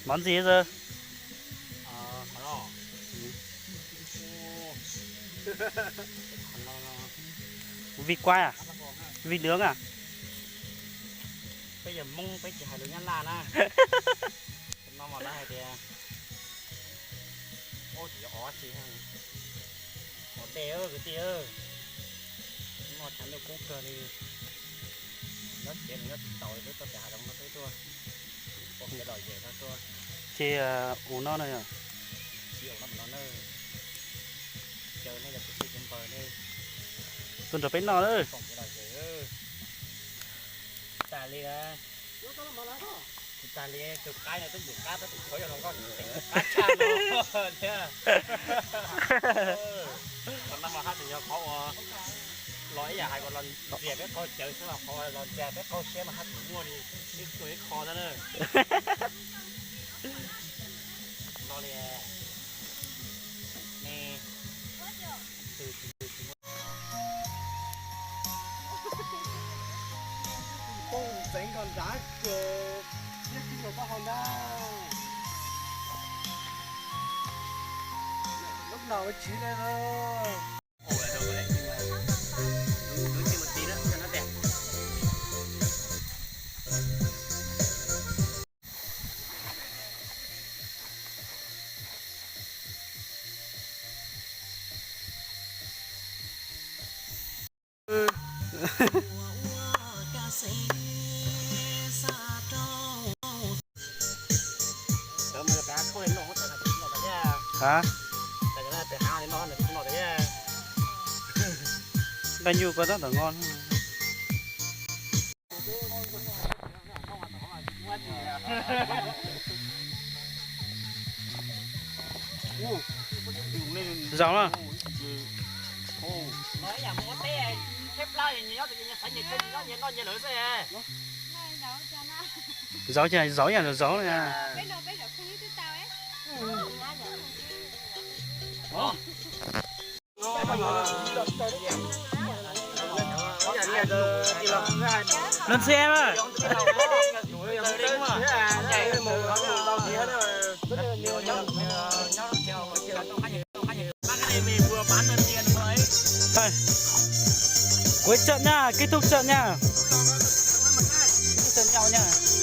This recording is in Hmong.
Mov ntxiv xwb. Vij quái à? Vij nướng à? Peb yog Hmoob peb tsis hais lus Nyab Laj na. No mas lawv hais tias, ub, tsis yog ob tsi, ua dej kwv tij, noj tshav ntuj kub kawg li. Nyob tsev nyob tsis taus li, peb tuaj pem hav zoov no peb tuaj ua kev lom zem no tuaj. Ces ua no na yog, ces no na, caw nej cov kwv tij kwv npawg nej tuaj nrog peb noj na. Koom kev lom zem, tsis tas li na, tsis tas li, tus qaib no twb yus qab, tab sis qhov yog hluas nkauj tseem qab tshaj no thiab. Qhov no mas haj tseem yog qhov uas los ib yam hais kom los ntxias peb qaug cawv xwb, qhov los ntxias peb qaug siab mas haj tseem muaj li ib tug ib qho thiab na. Los li ne. Poob txeev koj nrad ces thiab tsis yog pab hau ntag. Lub no ua tsis le. Hab, nqaij nyuj koj tab tom nqos. Zaum na. Zaum ces zaum ib yam zaum zaum na. Lon txhiab na. Cuối trận nha, kết thúc trận nha. Kết thúc trận nhau nha.